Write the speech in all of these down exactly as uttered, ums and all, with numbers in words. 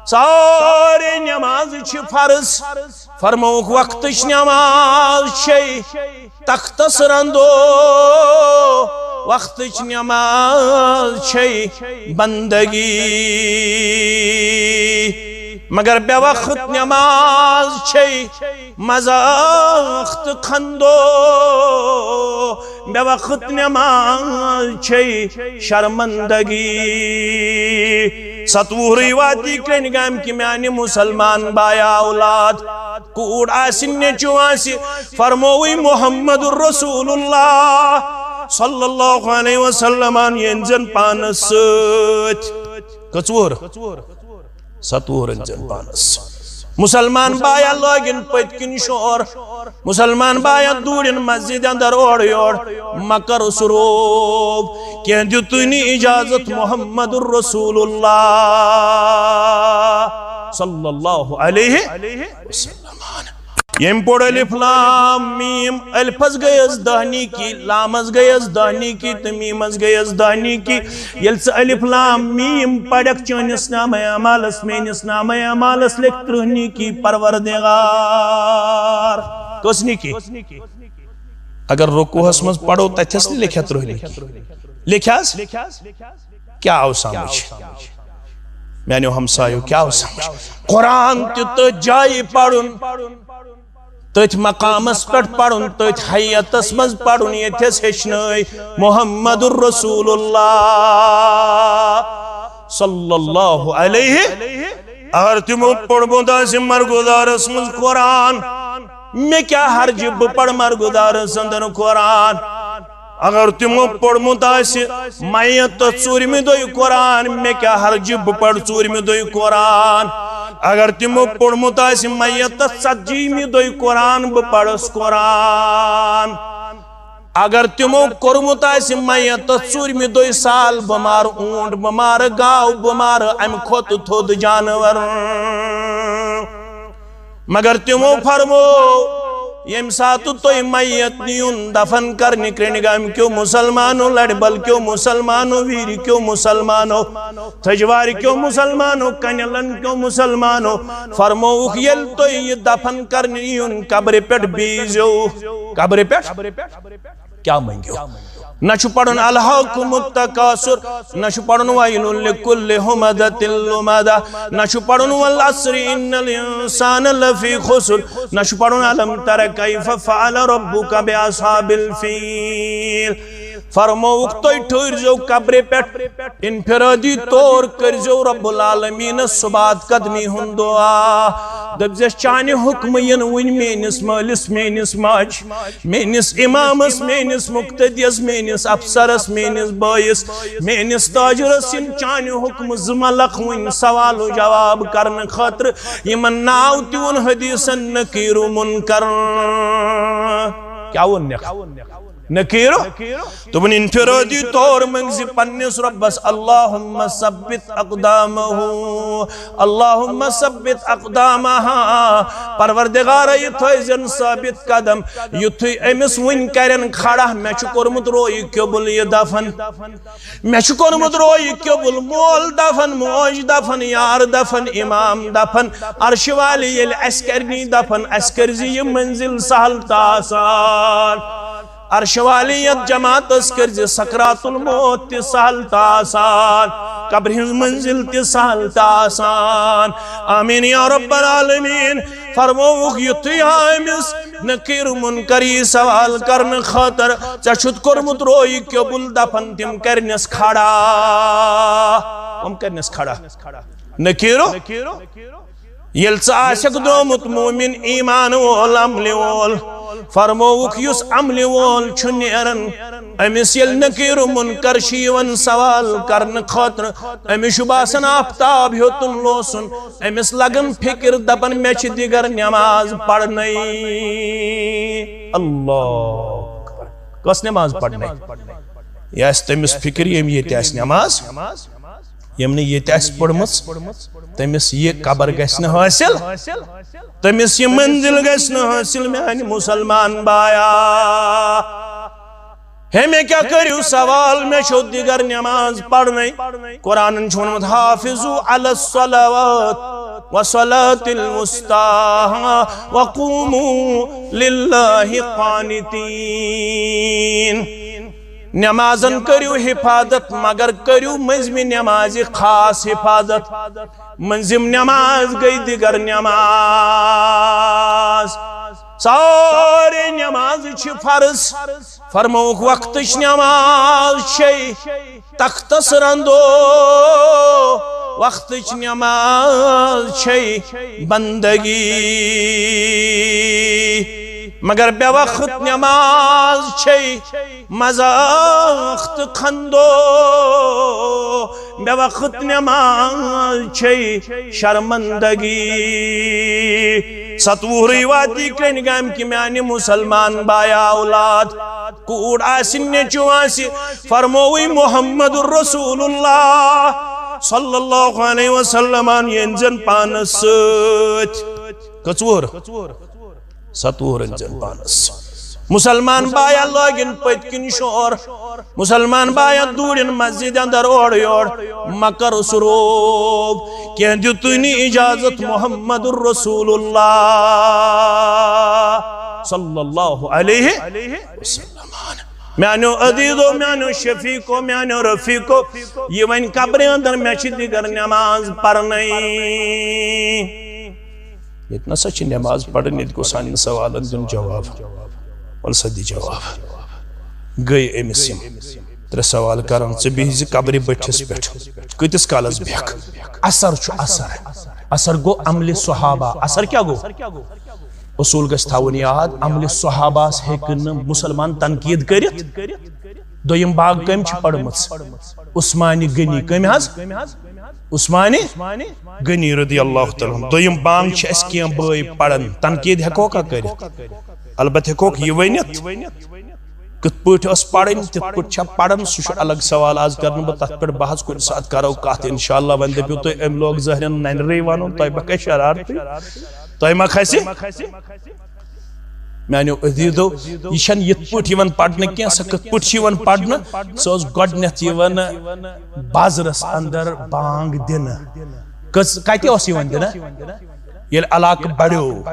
سارے نماز چھ فرض۔ فرمووُکھ، وقتٕچ نماز چھے تختس رندو، وقتٕچ نماز چھے بندگی، مگر بے وقت نماز چھے مذاق تہٕ خندو، بے وقت نماز چھے شرمندگی۔ ستوُہرٕے واتی کرٛنۍ گامکہِ میانہِ مسلمان بایا اولاد، کوٗر آسہِ، نیٚچو آسہِ، فرمووٕے محمد رسول اللہ صلی اللہ علیہ وسلمن، یہِ أنۍ زٮ۪ن پانس سۭتۍ۔ کٔژ وُہر؟ ستوُہر أنۍ زٮ۪ن پانس۔ مسلمان بایا لٲگِن پٔتۍ کِنۍ شور۔ مسلمان بایا دوٗرِن مسجد اندر اورٕ یور۔ مہ کر سُہ روب۔ کینٛہہ، دِتُے نہٕ اجازت محمد رسول اللہ صلی اللہ علیہ وسلم۔ ییٚمۍ پوٚر الف لام میم، الفس گٔیس دہ نیکی، لامس گٔیس دہ نیکی تہٕ میمس گٔیس دہ نیکی۔ ییٚلہِ ژٕ الف لام میم پرکھ، چٲنِس نامہ اعمالس، میٲنِس نامہ اعمالس لیکھ ترٕہ نیکی پروردگار۔ کٔژ نیکی؟ اگر رکوعس منٛز پرو، تتھس نہٕ لیکھِ ترٕہ نیکی۔ لیکھِ حظ؟ کیٛاہ آو سمجھ؟ میانیو ہمسایو، کیٛاہ آو سمجھ؟ قرآن تہِ تٔتھۍ جایہِ پرُن، تٔتھۍ مقامس پٮ۪ٹھ پرُن، تٔتھۍ حیتس منٛز پرُن، ییٚتھس ہیٚچھنٲے محمد رسول اللہ صلی اللہ علیہ۔ اگر تِمو پوٚرمُت آسہِ مرگُزارس منٛز قرآن، مےٚ کیٛاہ حرجہِ بہٕ پرٕ مرگُزارس اندر قرآن؟ اگر تِمو پوٚرمُت آسہِ میت تہٕ ژوٗرمہِ دۄہہِ قرآن، مےٚ کیٛاہ حرجہِ بہٕ پرٕ ژوٗرمہِ دۄہہِ قرآن؟ اگر تِمو پوٚرمُت آسہِ میت تہٕ ژتجیمہِ دۄہہِ قرآن، بہٕ پرس قرآن۔ اگر تِمو کوٚرمُت آسہِ میت تہٕ ژوٗرمہِ دۄہہِ سال، بہٕ مارٕ اوٗنٹ، بہٕ مارٕ گاو، بہٕ مارٕ امہِ کھۄتہٕ تھوٚد جانور۔ مگر تِمو فرمو، ییٚمہِ ساتہٕ تُہۍ میت نِیُن دفن کرنہِ کرٛنٛڈگامہِ کیو مسلمانو، لڑِ بل کیو مسلمانو، ویٖرِ کیو مسلمانو، تھجوارِ کیو مسلمانو، کنیلن کیو مسلمانو، فرمووُکھ، ییٚلہِ تُہۍ یہِ دفن کرنہِ یِیُن، قبرِ پٮ۪ٹھ بیٖزیو۔ قبرِ پٮ۪ٹھ کیٛاہ منٛگِو؟ نہ چھُ پرُن الہاکم التکاثر، نہ چھُ پرُن ویل لکل ہمزۃ لمزہ، نہ چھُ پرُن والعصر ان الانسان لفی خسر، نہ چھُ پرُن الم تر کیف فعل ربک باصحاب الفیل۔ فرمووُکھ، تُہۍ ٹھٔہرزیو قبرِ پٮ۪ٹھ، انفرادی طور کٔرزیو رب العالمینس صبحات قدمی ہُنٛد دعا۔ دٔپزٮ۪س، چانہِ حُکمہٕ یِن وٕنۍ میٲنِس مٲلِس، میٲنِس ماجہِ، میٲنِس امامس، میٲنِس مقتدیس، میٲنِس افسرس، میٲنِس بٲیِس، میٲنِس تاجرس یِن چانہِ حُکمہٕ زٕ ملک وٕنۍ سوال و جواب کرنہٕ خٲطرٕ۔ یِمن ناو تہِ ووٚن حدیثن نکیر و منکر۔ کیٛاہ ووٚنکھ؟ نکیر۔ دوٚپُن، انفرادی طور منٛگزِ پننِس رۄبس، اللہم ثبت اقدامہ، اللہم ثبت اقدامہ۔ پروردگارا، یہِ تھٲوزٮ۪ن ثٲبت قدم، یُتھُے أمِس وٕنۍ کرن کھڑا، مےٚ چھُ کوٚرمُت رویہِ قبول یہِ دفن۔ مےٚ چھُ کوٚرمُت رویہِ قبول، مول دفن، موج دفن، یار دفن، امام دفن، عرشہِ والہِ ییٚلہِ اَسہِ کرنی دفن، اَسہِ کٔرزِ یہِ منزل سہل تہٕ آسان۔ عرشہِ والہِ یتھ جماعتس کٔرزِ سکرات الموت تہِ سہل تہٕ آسان، قبرِ ہٕنٛز منزل تہِ سہل تہٕ آسان۔ آمین یا رب العالمین۔ فرمووُکھ، یُتھُے آو أمِس نکیر منکر یہِ سوال کرنہٕ خٲطرٕ، ژےٚ چھُتھ کوٚرمُت رویہِ قبول دفن، تِم کرنس کھڑا۔ کم کرنس کھڑا؟ نکیرو۔ ییٚلہِ ژٕ آسکھ درٛامُت مومن، ایمان وول، عملہِ وول، فرمووُکھ، یُس عملہِ وول چھُ نیران، أمِس ییٚلہِ نکیر منکر چھِ یِوان سوال کرنہٕ خٲطرٕ، أمِس چھُ باسان آفتاب ہیوٚتُن لوسُن، أمِس لگان فکر، دپان، مےٚ چھِ دِگر نماز پرنَے۔ اللہ اکبر۔ کۄس نماز پرنَے؟ یہِ آسہِ تٔمِس فکر، ییٚمۍ ییٚتہِ آسہِ نماز، ییٚمۍ نہٕ ییٚتہِ آسہِ پٔرمٕژ، تٔمِس یہِ قبر گژھِ نہٕ حٲصِل، تٔمِس یہِ منزل گژھِ نہٕ حٲصِل۔ میانہِ مسلمان بایا، ہے، مےٚ کیٛاہ کٔرِو سوال؟ مےٚ چھو دِگر نماز پرنَے۔ قرآنن چھُ ووٚنمُت، "حافظوا علی الصلوات وصلاة الوسطی وقوموا للہ قانتین۔" نمازن کٔرِو حفاظت، مگر کٔرِو مٔنٛزمہِ نمازِ خاص حفاظت۔ مٔنٛزِم نماز گٔے دِگر نماز۔ سارے نمازٕ چھِ فرض۔ فرمووُکھ، وقتٕچ نماز چھے تختس رندو، وقتٕچ نماز چھے بندگی، مگر بے وقت نماز چھے مذاق تہٕ خندو، بے وقت نماز چھے شرمندگی۔ ستوُہرٕے واتی کرٛنۍ گامہِ کہِ میانہِ مسلمان بایا اولاد، کوٗر آسہِ، نیٚچو آسہِ، فرمووٕے محمد رسول اللہ صلی اللہ علیہ وسلمن یِن زن پانس سۭتۍ۔ کٔژوُہر؟ ستوُہر أنۍ زن پانس۔ مسلمان بایا لٲگِن پٔتۍ کِنۍ شور، مسلمان بایا دوٗرِن مسجد اندر اورٕ یور، مہ کر سُہ روب، کینٛہہ دِتُے نہٕ اجازت محمد رسول اللہ صلی اللہ علیہ وسلم۔ میانیو عزیزو، میانیو شفیقو، میانیو رفیقو، یہِ وۄنۍ قبرِ اندر مےٚ چھِ دِگر نماز پرنَے۔ ییٚتہِ نسا چھِ نماز پرٕنۍ، ییٚتہِ گوٚو سانٮ۪ن سوالن دیُن جواب۔ وَلہٕ سا دِ جواب۔ گٔے أمِس یِم ترٛےٚ سوال کران، ژٕ بِہزِ قبرِ بٔٹھِس پٮ۪ٹھ، کۭتِس کالس بیٚہکھ؟ اثر چھُ اثر۔ اثر گوٚو عملِ صحابہ۔ اثر کیٛاہ گوٚو؟ اصوٗل گژھِ تھاوُن یاد، عملِ صحابہس ہیٚکہِ نہٕ مسلمان تنقید کٔرِتھ۔ دوٚیِم بانگ کٔمۍ چھِ پٔرمٕژ؟ عثمانِ غنی۔ کٔمۍ حظ؟ عثمانِ غنی رضی اللہ تعالیٰ عنہ۔ دوٚیِم بانگ چھِ اَسہِ کینٛہہ بٲے پران، تنقید ہیٚکوکھا کٔرِتھ؟ البتہ ہیٚکوکھ یہِ ؤنِتھ، کِتھ پٲٹھۍ ٲس پرٕنۍ، کِتھ پٲٹھۍ چھےٚ پران، سُہ چھُ الگ سوال۔ آز کرٕ نہٕ بہٕ تتھ پٮ۪ٹھ بحث، کُنہِ ساتہٕ کرو کتھ انشاءاللہ۔ وۄنۍ دٔپِو تُہۍ، أمۍ لوگ ظٲہرن ننرٕے ونُن، تۄہہِ ما کھسہِ شرارتٕے؟ تۄہہِ ما کھسہِ؟ میانیو عزیزو، یہِ چھَنہٕ یِتھ پٲٹھۍ یِوان پرنہٕ کینٛہہ، سۄ کِتھ پٲٹھۍ چھِ یِوان پرنہٕ؟ سۄ ٲس گۄڈٕنٮ۪تھ یِوان بازرس اندر بانگ دِنہٕ۔ کٔژ، کتہِ اوس یِوان دِنہٕ؟ ییٚلہِ علاقہٕ بڑیو،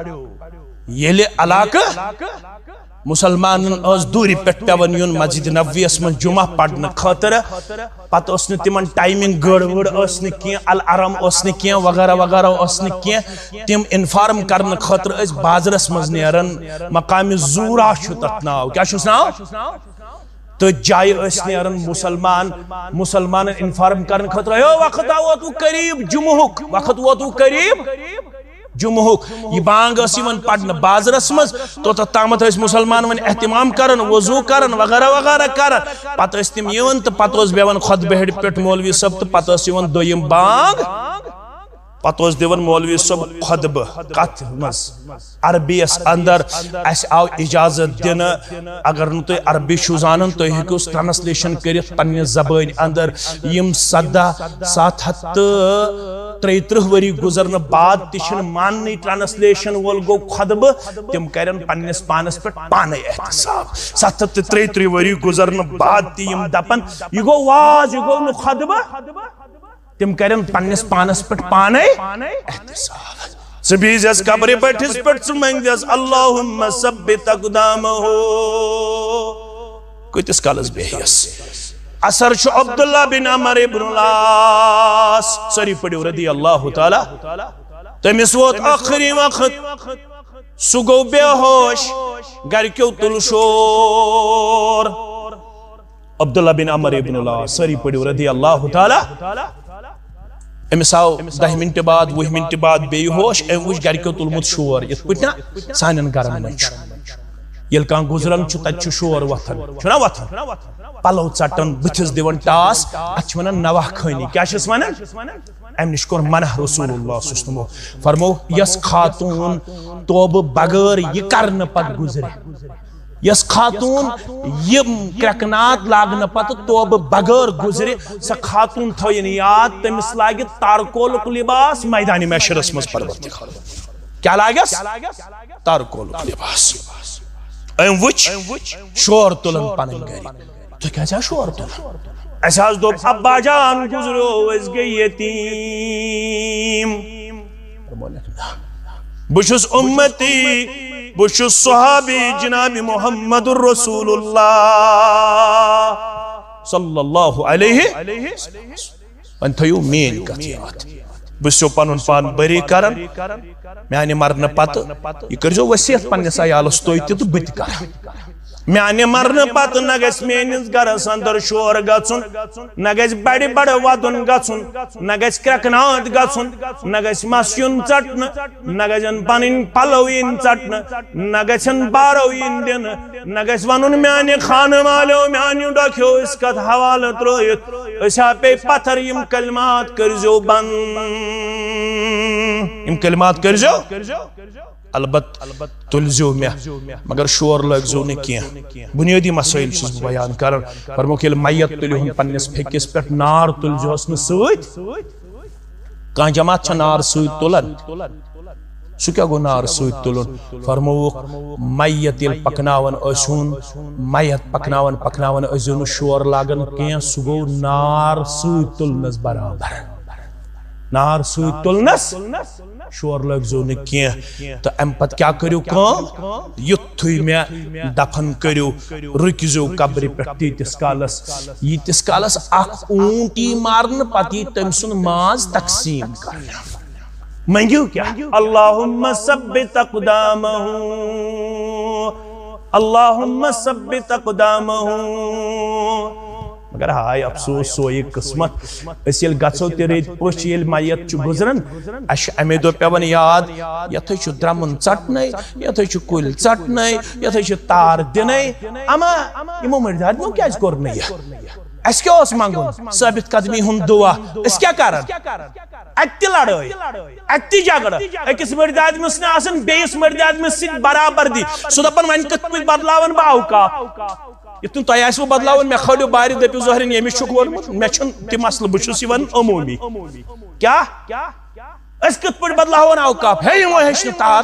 ییٚلہِ علاقہٕ مسلمانن ٲس دوٗرِ پٮ۪ٹھ پٮ۪وان یُن مسجد نبویس منٛز جمعہ پرنہٕ خٲطرٕ۔ پتہٕ ٲس نہٕ تِمن ٹایمنگ گٔڑ ؤڑ ٲس نہٕ کینٛہہ، الارم اوس نہٕ کینٛہہ، وغیرہ وغیرہ اوس نہٕ کینٛہہ۔ تِم انفارم کرنہٕ خٲطرٕ ٲسۍ بازرس منٛز نیران، مقامِ زورا چھُ تتھ ناو۔ کیٛاہ چھُس ناو؟ تہٕ جایہِ ٲسۍ نیران مسلمان، مسلمانن انفارم کرنہٕ خٲطرٕ، "ہے، وقت آو ووتوٕ قریب جمعہُک، وقت ووتوٕ قریب جمعہُک۔" یہِ بانگ ٲس یِوان پرنہٕ بازرس منٛز، توٚتتھ تامتھ ٲسۍ مسلمان وۄنۍ اہتمام کران، وضو کران، وغیرہ وغیرہ کران۔ پتہٕ ٲسۍ تِم یِوان تہٕ پتہٕ اوس بیٚہوان خطبہٕ ہیٚرِ پٮ۪ٹھ مولوی صٲب تہٕ پتہٕ ٲس یِوان دوٚیِم بانگ۔ پتہٕ اوس دِوان مولوی صٲب خطبہٕ۔ کتھ منٛز؟ عربی یس اندر۔ اسہِ آو اجازت دِنہٕ، اگر نہٕ تُہۍ عربی چھِو زانان، تُہۍ ہیٚکِو سُہ ٹرانسلیشن کٔرِتھ پننہِ زبٲنۍ اندر۔ یِم سدہ، ستھ ہتھ تہٕ ترٛیہِ ترٕٛہ ؤری گُزرنہٕ بعد تہِ چھِنہٕ ماننٕے، ٹرانسلیشن وول گوٚو خطبہٕ، تِم کرن پننِس پانس پٮ۪ٹھ پانے احتساب۔ ستھ ہتھ تہٕ ترٛیہِ ترٕٛہ ؤری گُزرنہٕ بعد تہِ یِم دپن، "یہِ گوٚو واز، یہِ گوٚو نہٕ خطبہٕ"، تِم کرن پننِس پانس پٮ۪ٹھ پانے احتساب۔ ژٕ بِہزٮ۪س قبرِ بٔٹھِس پٮ۪ٹھ، ژٕ منگزٮ۪س، "اللہم ثبت اقدامہ"۔ کۭتِس کالس بیٚہیس؟ اثر چھُ عبداللہ بن عمر ابن العاص، سٲری پٔرِو، رضی اللہ تعالیٰ۔ تٔمِس ووت ٲخری وقت، سُہ گوٚو بے ہوش، گرِکیو تُل شور۔ عبداللہ بن عمر ابن العاص، سٲری پٔرِو، رضی اللہ تعالیٰ۔ أمِس آو دَہہِ مِنٹہِ بعد، وُہہِ مِنٹہِ بعد بیٚیہِ ہوش، أمۍ وُچھ گرِکیو تُلمُت شور، یِتھ پٲٹھۍ نا سانٮ۪ن گرن منٛز چھُ۔ ییٚلہِ کانٛہہ گُزران چھُ، تَتہِ چھُ شور وۄتھان، چھُنا وۄتھان؟ پلو ژٹان، بٕتھِس دِوان ٹاس، اَتھ چھِ وَنان نواہ خٲنی۔ کیٛاہ چھِس وَنان؟ اَمہِ نِش کوٚر منع رسول اللہ صلی اللہ علیہ وسلمو۔ فرمو، یۄس خاتوٗن توبہٕ بغٲر یہِ کرنہٕ پتہٕ گُزرِ، یۄس خاتوٗن یِم کرٛٮ۪کناتھ لاگنہٕ پتہٕ توبہٕ بغٲر گُزرِ، سۄ خاتوٗن تھٲیِن یاد، تٔمِس لاگہِ تارکولُک لباس میدانِ محشرس منٛز پروردگار۔ کیٛاہ لاگٮ۪س؟ تارکولُک لباس۔ أمۍ وٕچھ شور تُلان پنٕنۍ گرِکۍ۔ تُہۍ کیٛازِ حظ شور تُلان؟ اَسہِ حظ دوٚپ، ابا جان گُزریو، أسۍ گٔے یتیٖم۔ بہٕ چھُس اُمتی، بہٕ چھُس صحابی جناب محمد رسول اللہ صلی اللہ علیہ۔ وۄنۍ تھٲیِو میٲنۍ کتھ یاد۔ بہٕ چھُسو پنُن پان بری کران۔ میانہِ مرنہٕ پتہٕ یہِ کٔرۍزیو وصیت پننِس عیالس تُہۍ تہِ تہٕ بہٕ تہِ کرٕ۔ میانہِ مرنہٕ پتہٕ نہ گژھِ میٲنِس گرس اندر شور گژھُن، نہ گژھِ بڑِ بڑٕ ودُن گژھُن، نہ گژھِ کرٛٮ۪کناد گژھُن، نہ گژھِ مس یُن ژٹنہٕ، نہ گژھن پنٕنۍ پلو یِنۍ ژٹنہٕ، نہ گژھن بارو یِنۍ دِنہٕ، نہ گژھِ ونُن، میانہِ خانہٕ والیو، میانہِ ڈۄکھیو، أسۍ کتھ حوالہٕ ترٲوِتھ، أسۍ ہا پیٚیہِ پتھر۔ یِم کلمات کٔرۍزیو بند، یِم کلمات کٔرۍزیو۔ البتہ تُلزیو مےٚ، مگر شور لٲگزیو نہٕ کینٛہہ۔ بنیٲدی مسٲیل چھُس بہٕ بیان کران۔ فرمووُکھ، ییٚلہِ میت تُلِہُن پننِس پھیٚکِس پٮ۪ٹھ، نار تُلزِہوس نہٕ سۭتۍ۔ کانٛہہ جماعت چھےٚ نار سۭتۍ تُلان؟ سُہ کیٛاہ گوٚو نار سۭتۍ تُلُن؟ فرمووُکھ، میت ییٚلہِ پکناوان ٲسۍہُن، میت پکناوان پکناوان ٲسۍزیو نہٕ شور لاگان کینٛہہ، سُہ گوٚو نار سۭتۍ تُلنس برابر۔ نار سۭتۍ تُلنس شور لٲگزیو نہٕ کینٛہہ۔ تہٕ امہِ پتہٕ کیٛاہ کٔرِو کٲم؟ یُتھُے مےٚ دفن کٔرِو، رُکزیو قبرِ پٮ۪ٹھ تیٖتِس کالس، ییٖتِس کالس اکھ اوٗنٹ یی مارنہٕ، پتہٕ یی تٔمۍ سُنٛد ماز تقسیٖم کرنہٕ۔ منٛگِو کیٛاہ؟ اللہم ثبت اقدامہ، اللہم ثبت اقدامہ۔ مگر ہاے افسوس، سوے قسمت۔ أسۍ ییٚلہِ گژھو تہِ رٔتۍ پٔژھۍ، ییٚلہِ میت چھُ گُزران، اَسہِ چھُ اَمے دۄہ پٮ۪وان یاد، یَتھ ہے چھُ درٛمُن ژَٹنَے، یَتھ ہے چھُ کُلۍ ژَٹنَے، یَتھ ہے چھُ تار دِنَے۔ اما یِمو مٔردِ آدمیو کیٛازِ کوٚر نہٕ یہِ؟ اَسہِ کیٛاہ اوس منٛگُن؟ ثٲبت قدمی ہُنٛد دُعا۔ أسۍ کیٛاہ کَران؟ اَتہِ تہِ لڑٲے، اَتہِ تہِ جھگڑٕ۔ أکِس مٔردِ آدمِس نہٕ آسان بیٚیِس مٔردِ آدمِس سۭتۍ برابردی۔ سُہ دَپان، وۄنۍ کِتھ پٲٹھۍ بدلاوَن بہٕ اوقاف؟ یِتھ کٔنۍ تۄہہِ آسِوٕ بدلاوُن، مےٚ کھٲلِو بارِ، دٔپِو ظٲہرِن ییٚمِس چھُکھ ووٚنمُت، مےٚ چھُنہٕ تہِ مسلہٕ، بہٕ چھُس یِوان عموٗمی۔ کیٛاہ؟ أسۍ کِتھ پٲٹھۍ بدلاوون اوقاف؟ ہے، یِمو ہیٚچھ نہٕ تار،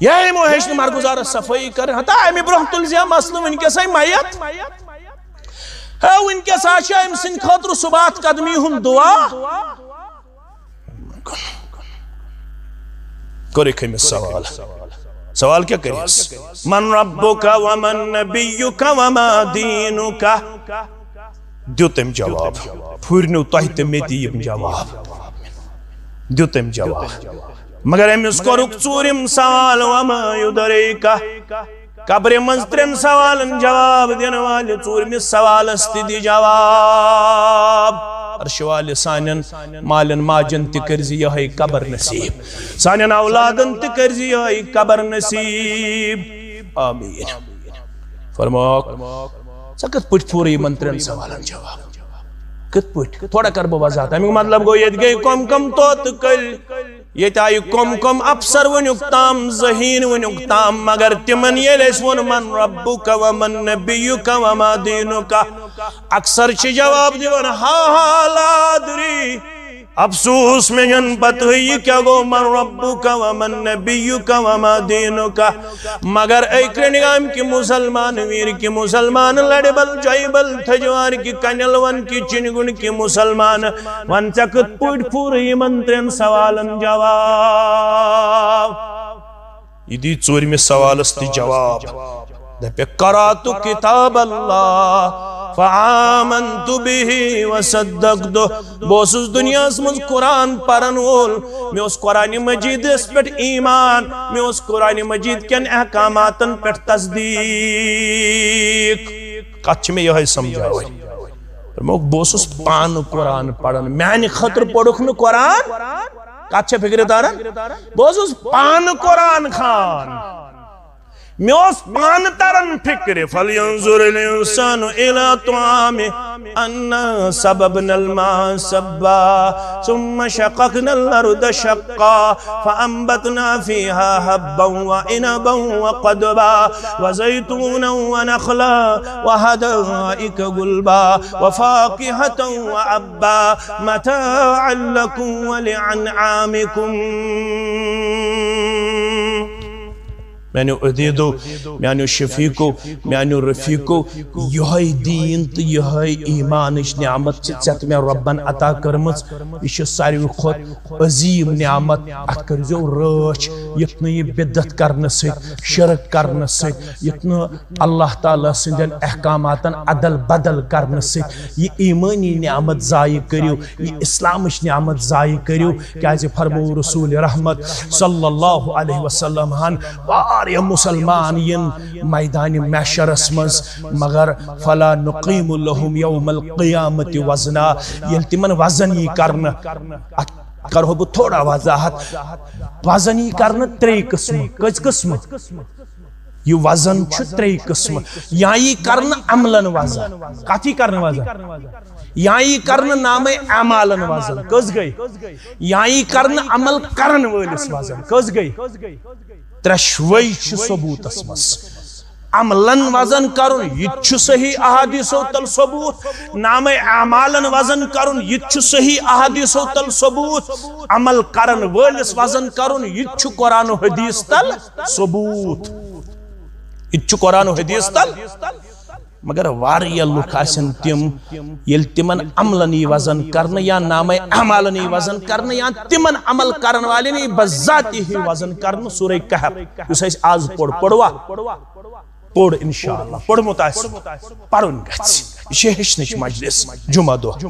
ہے، یِمو ہیٚچھ نہٕ مرگُزارس صفٲیی کرٕنۍ۔ ہتا اَمہِ برٛونٛہہ تُلزِ ہا مسلہٕ وٕنکیٚسٕے میت۔ ہے، وٕنکیٚس ہا چھِ أمۍ سٕنٛدِ خٲطرٕ ثبات قدمی ہُنٛد دُعا۔ کوٚرُکھ أمِس سوال۔ سوال کیٛاہ کٔرِس؟ من ربک ومن نبیک وما دینک؟ دیُت أمۍ جواب۔ پھُرنیو تۄہہِ تہٕ مےٚ تہِ یِم جواب۔ دیُت أمۍ جواب۔ مگر أمِس کوٚرُکھ ژوٗرِم سوال، وما یدریک؟ قبرِ منٛز ترٛٮ۪ن سوالن جواب دِنہٕ والہِ ژوٗرمِس سوالس تہِ دِ جواب۔ عرشہِ والہِ سانٮ۪ن مالٮ۪ن ماجن تہِ کٔرزِ یِہوٚے قبر نصیب، سانٮ۪ن اولادن تہِ کٔرزِ یِہوٚے قبر نصیب۔ آمیٖن۔ فرموکھ، ژےٚ کِتھ پٲٹھۍ پھوٗرٕ یِمن ترٛٮ۪ن سوالن جواب؟ کِتھ پٲٹھۍ؟ تھوڑا کرٕ بہٕ وضاحت۔ اَمیُک مطلب گوٚو، ییٚتہِ گٔے کۄم کۄم طوطہٕ کٔلۍ، ییٚتہِ آیہِ کۄم کۄم افسر وٕنیُک تام، ذہین وٕنیُک تام، مگر تِمن ییٚلہِ اَسہِ ووٚن، من ربک ومن نبیک وما دینک، اکثر چھِ جواب دِوان، ہا ہا لا ادری، افسوس مےٚ چھَنہٕ پتہٕ یہِ کیٛاہ گوٚو، من ربک ومن نبیک وما دینک۔ مگر اے کرٛنڈگام کہِ مسلمان، ویر کہِ مسلمان، لڑِ بل جایہِ بل تھجوار کہِ کنل ون کہِ چنگُن کہِ مسلمان، وَن ژےٚ کِتھ پٲٹھۍ پھوٗرٕ یِمن ترٛٮ۪ن سوالن جواب؟ یہِ دی ژوٗرمِس سوالس تہِ جواب۔ دپہِ، قرأت کتاب اللہ فآمنت به وصدقت۔ بہٕ اوسُس دُنیاہس منٛز قرآن پرن وول، مےٚ اوس قرآن مجیدس پٮ۪ٹھ ایمان، مےٚ اوس قرآن مجید کٮ۪ن احکاماتن پٮ۪ٹھ تصدیق۔ کتھ چھِ مےٚ یِہوٚے سمجھاوٕنۍ۔ دوٚپمَکھ، بہٕ اوسُس پانہٕ قرآن پران، میانہِ خٲطرٕ پوٚرُکھ نہٕ قرآن۔ کتھ چھےٚ فکرِ تران؟ بہٕ اوسُس پانہٕ قرآن خوان، مےٚ اوس پانہٕ تران فکرِ۔ فلینظر الانسان الی طعامہ، انا صببنا الماء صبا، ثم شققنا الارض شقا، فانبتنا فیها حبا وعنبا وقضبا وزیتونا ونخلا وحدائق غلبا وفاکہة وابا، متاعا لکم ولانعامکم۔ میانیو عزیزو، میانیو شفیقو، میانیو رفیقو، یہے دین تہٕ یہے ایمانٕچ نعمت چھِ ژےٚ تہٕ مےٚ رۄبن عطا کٔرمٕژ۔ یہِ چھِ ساروی کھۄتہٕ عظیٖم نعمت۔ اتھ کٔرزیو رٲچھ، یُتھ نہٕ یہِ بدعت کرنہٕ سۭتۍ، شرک کرنہٕ سۭتۍ، یُتھ نہٕ اللہ تعالیٰ سٕنٛدٮ۪ن احکاماتن ادل بدل کرنہٕ سۭتۍ یہِ ایمٲنی نعمت ضایع کٔرِو، یہِ اسلامٕچ نعمت ضایع کٔرِو۔ کیازِ فرموو رسول رحمت صلی اللہ علیہ وسلم ہن واریاہ مسلمان یِن میدانِ محشرس منٛز، مگر فلا نقیم لهم یوم القیامت وزنا، ییٚلہِ تِمن وزن یی کرنہٕ، اتھ کرہو بہٕ تھوڑا وضاحت۔ وزن یی کرنہٕ ترٛے قٕسمہٕ۔ کٔژ قٕسمہٕ؟ یہِ وزن چھُ ترٛے قٕسمہٕ۔ یا یی کرنہٕ عملن وزن۔ کتھ یی کرنہٕ وزن؟ یا یی کرنہٕ نامے اعمالن وزن۔ کٔژ گٔے؟ یا یی کرنہٕ عمل کرن وٲلِس وزن۔ کٔژ گٔے؟ ترٛٮ۪شوَے چھِ ثبوتس منٛز۔ عملن وزن کرُن، یہِ تہِ چھُ صحیح احادیثو تل ثبوت۔ نامے اعمالن وزن کرُن، یہِ تہِ چھُ صحیح احادیثو تل ثبوت۔ عمل کرن وٲلِس وزن کرُن، یہِ تہِ چھُ قرآن و حدیث تل ثبوت۔ یہِ تہِ چھُ قرآن و حدیث تل۔ مگر واریاہ لُکھ آسن تِم، ییٚلہِ تِمن عملن یی وزن کرنہٕ یا نامے اعمالن یی وزن کرنہٕ یا تِمن عمل کرن والٮ۪ن یی بذاتی ہی وزن کرنہٕ سورہ کہف، یُس اَسہِ آز پوٚر، پوٚروا؟ پوٚر انشاءاللہ، پوٚرمُت آسہِ، پرُن گژھِ۔ یہِ چھِ ہیٚچھنٕچ مجلس، جمعہ دۄہ۔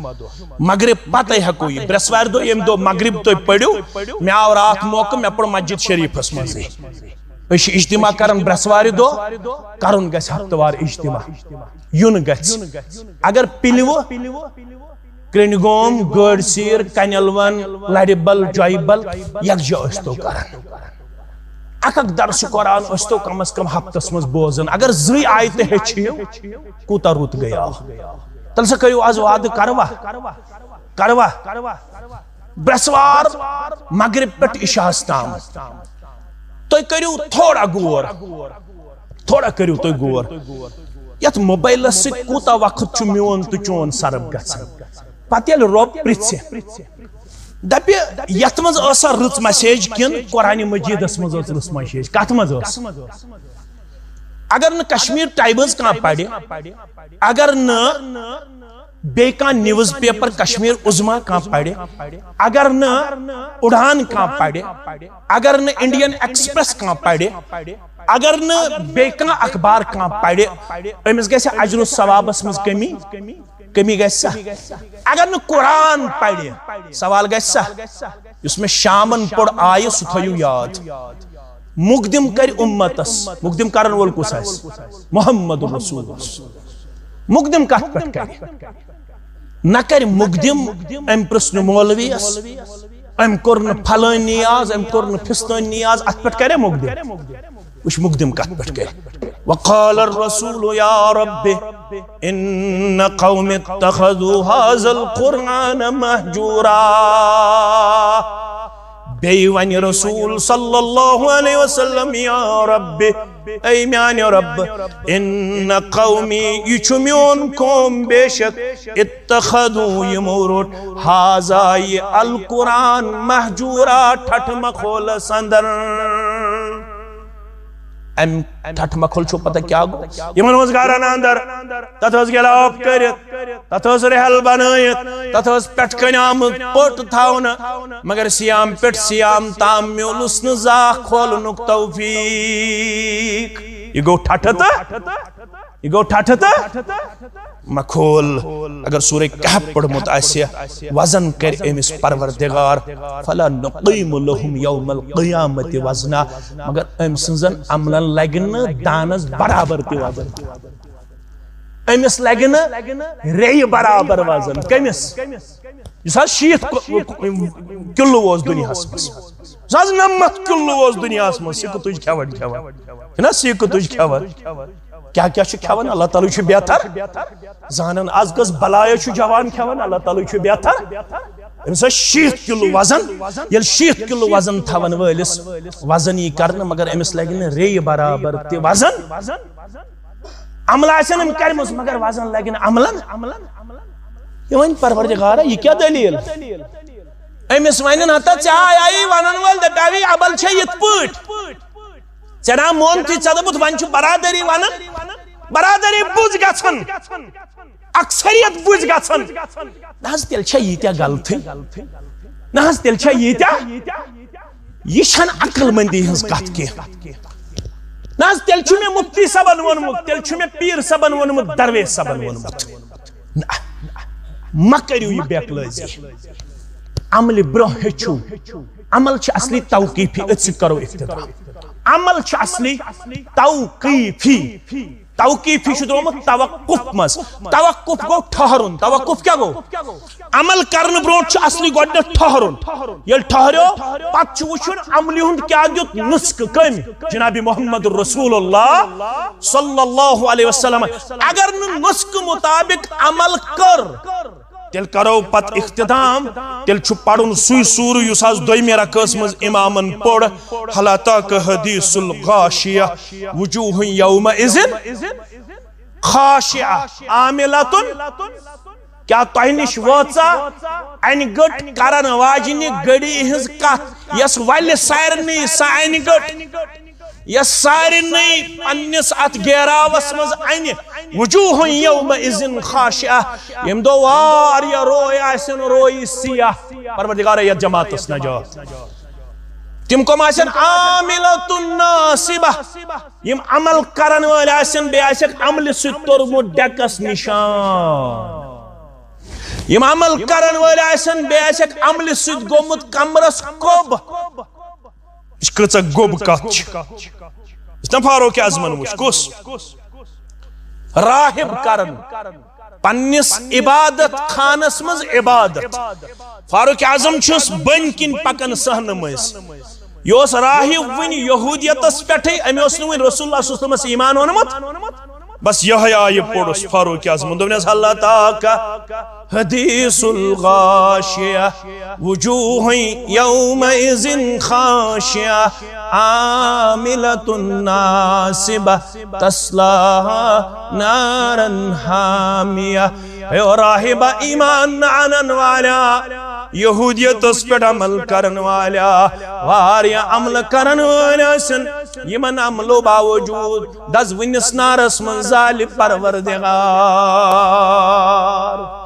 مغرب پتے ہٮ۪کو یہِ، برٛٮ۪سوارِ دۄہ، ییٚمہِ دۄہ مغرب تُہۍ پٔرِو، مےٚ آو راتھ موقعہٕ، مےٚ پوٚر مسجد شریفس منٛزٕے۔ أسۍ چھِ اجتماع کران برٛٮ۪سوارِ دۄہ، کرُن گژھِ ہفتہٕ وار اجتماع، یُن گژھِ۔ اگر پِلوٕ، کرٛنٛڈۍ گوم، گٲڈۍ سیٖر، کنٮ۪ل ون، لرِ بل، جۄیہِ بل، یکجا ٲسۍ تو کران۔ اکھ اکھ درس قرآن ٲسۍ تو کم از کم ہفتس منٛز بوزان۔ اگر زٕے آیتہٕ ہیٚچھِو، کوٗتاہ رُت گٔیاو۔ تیٚلہِ سا کٔرِو آز وعدٕ، کروا؟ کروا؟ برٛٮ۪سوار مغرب پٮ۪ٹھ عشاہس تام تُہۍ کٔرِو تھوڑا غور، تھوڑا کٔرِو تُہۍ غور، یتھ موبایلس سۭتۍ کوٗتاہ وقت چھُ میون تہٕ چون صرف گژھان۔ پتہٕ ییٚلہِ رۄب پرژھِ، دپہِ، یتھ منٛز ٲسا رٕژ مسیج کِنہٕ قرآن مجیدس منٛز ٲس رٕژ مسیج؟ کتھ منٛز ٲس؟ اگر نہٕ کشمیر ٹائمز کانٛہہ پرِ، اگر نہٕ بیٚیہِ کانٛہہ نیوز پیپر کشمیر عظمیٰ کانٛہہ پرِ، اگر نہٕ اڑان کانٛہہ پرِ، اگر نہٕ انڈین ایکسپریس کانٛہہ پرِ، اگر نہٕ بیٚیہِ کانٛہہ اخبار کانٛہہ پرِ، أمِس گژھِ اجر و ثوابس منٛز کمی؟ کمی گژھِ سا؟ اگر نہٕ قرآن پرِ، سوال گژھِ سا؟ یُس مےٚ شامن پوٚر آیہِ، سُہ تھٲیِو یاد۔ مقدم کرِ امتس، مقدم کرن وول کُس آسہِ؟ محمد رسول۔ مقدم کتھ پٮ۪ٹھ کرِ؟ نہ کرِ مقدم، أمۍ پرژھ نہٕ مولویس، أمۍ کوٚر نہٕ پھلٲنۍ نیاز، أمۍ کوٚر نہٕ فستٲنۍ نیاز، اتھ پٮ۪ٹھ کرِ مقدم؟ وٕچھ مقدم کتھ پٮ۪ٹھ کرِ۔ وقال الرسول یا رب ان قوم اتخذوا هذا القرآن مهجورا۔ بیٚیہِ ونہِ رسول صلی اللہ علیہ وسلم، یا رب، اے میانہِ رب، ان قومی، یہِ چھُ میون قوم، بے شک، اتخذوا، یِمو روٚٹ، هذا، یہِ القرآن، مهجورا، ٹھٹھ مخولس اندر۔ امہِ ٹھٹھ مکھل چھو پتہ کیا گو؟ یمن اوس گارن اندر، تتھ اوس گلاف کٔرِتھ، تتھ اوس رحل بنٲیِتھ، تتھ اوس پٮ۪ٹھ کنہِ آمُت پوٚٹ تھاونہٕ، مگر سیام پٮ۪ٹھ سیام تام میولُس نہٕ زانٛہہ کھولنُک توفیق۔ یہِ گوٚو ٹھٹھٕ تہٕ، یہِ گوٚو ٹھٹھٕ تہٕ مکھول۔ اگر سورہ کہف پوٚرمُت آسہِ، وزن کرِ أمِس پروردگار، فلا نقیم لهم یوم القیامت وزنا، مگر أمۍ سٕنٛزن عملن لگہِ نہٕ دانس برابر تہِ وزن۔ أمِس لگہِ نہٕ ریٚیہِ برابر وزن۔ کٔمِس؟ یُس حظ شیٖتھ کُ-، کِلوٗ اوس دُنیاہس منٛز، یُس حظ نَمَتھ کِلوٗ اوس دُنیاہس منٛز، سِکہٕ تُج کھٮ۪وان کھٮ۪وان، چھُنہ سِکہٕ تُج کھٮ۪وان؟ کیٛاہ کیٛاہ چھُ کھٮ۪وان؟ اللہ تعالیٰ چھُ بہتر زانان۔ از کٔژ بلایا چھُ جوان کھٮ۪وان، اللہ تعالیٰ چھُ بہتر۔ أمِس ٲسۍ شیٖتھ کِلوٗ وزن، ییٚلہِ شیٖتھ کِلوٗ وزن تھاوان وٲلِس وزن یی کرنہٕ، مگر أمِس لگہِ نہٕ ریٚیہِ برابر تہِ وزن۔ عملہٕ آسن أمۍ کرِمٕژ، مگر وزن لگہِ نہٕ عملن۔ یہِ وۄنۍ پروردگارا، یہِ کیٛاہ دٔلیٖل؟ أمِس وَنہِ نہ تہٕ ژےٚ آیی وَنَن وٲلۍ، دَپیٛاوی اَبَل چھےٚ یِتھ پٲٹھۍ۔ تیٚلہِ مون تُہۍ، ژےٚ دوٚپُتھ وۄنۍ چھُ برادری ونان، برادری بُز گژھان، اکثریت بُز گژھان۔ نہ حظ، تیٚلہِ چھےٚ ییٖتیٛاہ غلطی۔ نہ حظ، تیٚلہِ چھےٚ ییٖتیٛاہ، یہِ چھَنہٕ عقل مندی ہٕنٛز کتھ کینٛہہ۔ نہ حظ، تیٚلہِ چھُ مےٚ مفتی صٲبن ووٚنمُت، تیٚلہِ چھُ مےٚ پیٖر صٲبن ووٚنمُت، درویش صٲبن ووٚنمُت۔ نہ، مہ کٔرِو یہِ بے عقلٲزی۔ عملہِ برونٛہہ ہیٚچھِو۔ عمل چھِ اصلی توقیفی، أتھۍ سۭتۍ کرو اختتام۔ عمل چھِ اصلی توقیفی۔ توقیفی چھُ درٛامُت توقف منٛز۔ توقف گوٚو ٹھہرُن۔ توقف کیٛاہ گوٚو؟ عمل کرنہٕ برونٛٹھ چھُ اصلی گۄڈٕنیتھ ٹھہرُن۔ ییٚلہِ ٹھہریو، پتہٕ چھُ وٕچھُن عملہِ ہُنٛد کیٛاہ دیُت نُسخہٕ کٔمۍ؟ جناب محمد رسول اللہ صلی اللہ علیہ وسلم۔ اگر نہٕ نُسخہٕ مطابق عمل کٔر، تیٚلہِ کرو پتہٕ اختتام۔ تیٚلہِ چھُ پرُن سُے سورہ یُس آز دوٚیمہِ رکٲژ منٛز امامن پوٚر، "هل أتاك حديث الغاشية وجوه يومئذ خاشعة عاملة"۔ کیا تۄہہِ نِش وٲژا انہِ گٔٹ کرن واجنہِ گٔڑی ہٕنٛز کتھ، یۄس ولہِ سارنٕے سۄ انہِ گٔٹ، یۄس سارنٕے پننِس اتھ گیراوس منٛز انہِ؟ "وجوہ يومئذ خاشعة"، ییٚمہِ دۄہ واریاہ روے آسن، رویہِ سیاہ۔ پروردگارا، یتھ جماعتس نجات۔ تِم کم آسن؟ "عاملة ناصبة"، یِم عمل کرن وٲلۍ آسن، بیٚیہِ آسٮ۪کھ عملہِ سۭتۍ توٚرمُت ڈیکس نشان۔ یِم عمل کرن وٲلۍ آسن، بیٚیہِ آسٮ۪کھ عملہِ سۭتۍ گوٚمُت کمرس کوٚب۔ یہِ چھِ کۭژاہ گوٚب کتھ چھِ۔ یُس نا فاروق اعظمن وٕچھ، کُس؟ راہب کرن پننِس عبادت خانس منٛز عبادت۔ فاروق اعظم چھُس بٔنۍ کِنۍ پکان صحنہٕ مٔنٛزۍ۔ یہِ اوس راہب وٕنہِ یہودیتس پٮ۪ٹھٕے، أمۍ اوس نہٕ وٕنہِ رسول اللہ صلی اللہ علیہ وسلمس ایمان اوٚنمُت۔ بس یِہوٚے آیہِ پوٚرُس فاروق اعظمن، دوٚپنس، "هل أتاك حديث الغاشية وجوه يومئذ خاشعة عاملة ناصبة تصلى نارا حامية"۔ ہے او راہبہ، ایمان نہ انن والیا، یہودیتس پٮ۪ٹھ عمل کرن والیا، واریاہ عمل کرن وٲلۍ ٲسِن، یِمن عملو باوجود دز وٕنِس نارس منٛز زالہِ پروردگار۔